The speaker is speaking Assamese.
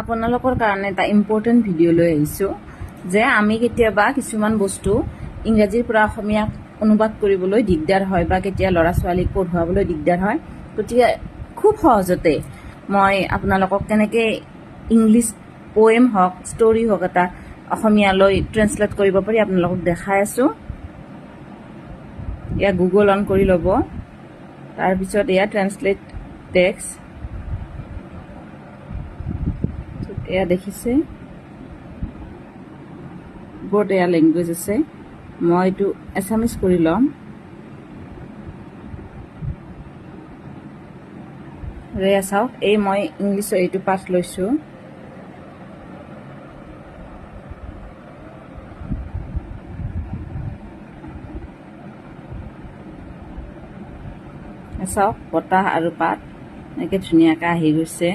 আপোনালোকৰ কাৰণে এটা ইম্পৰ্টেণ্ট ভিডিঅ' লৈ আহিছোঁ যে আমি কেতিয়াবা কিছুমান বস্তু ইংৰাজীৰ পৰা অসমীয়াত অনুবাদ কৰিবলৈ দিগদাৰ হয় বা কেতিয়া ল'ৰা ছোৱালীক পঢ়ুৱাবলৈ দিগদাৰ হয়। গতিকে খুব সহজতে মই আপোনালোকক কেনেকৈ ইংলিছ পয়েম হওক, ষ্টৰী হওক এটা অসমীয়ালৈ ট্ৰেঞ্চলেট কৰিব পাৰি আপোনালোকক দেখাই আছোঁ। এয়া গুগল অন কৰি ল'ব, তাৰপিছত এয়া ট্ৰেঞ্চলেট টেক্সট, এয়া দেখিছে ওপৰত এয়া লেংগুৱেজ আছে। মই এইটো এছামিজ কৰি ল'ম। এয়া চাওক, এই মই ইংলিছৰ এইটো পাঠ লৈছোঁ। চাওক, বতাহ আৰু পাত এনেকৈ ধুনীয়াকৈ আহি গৈছে।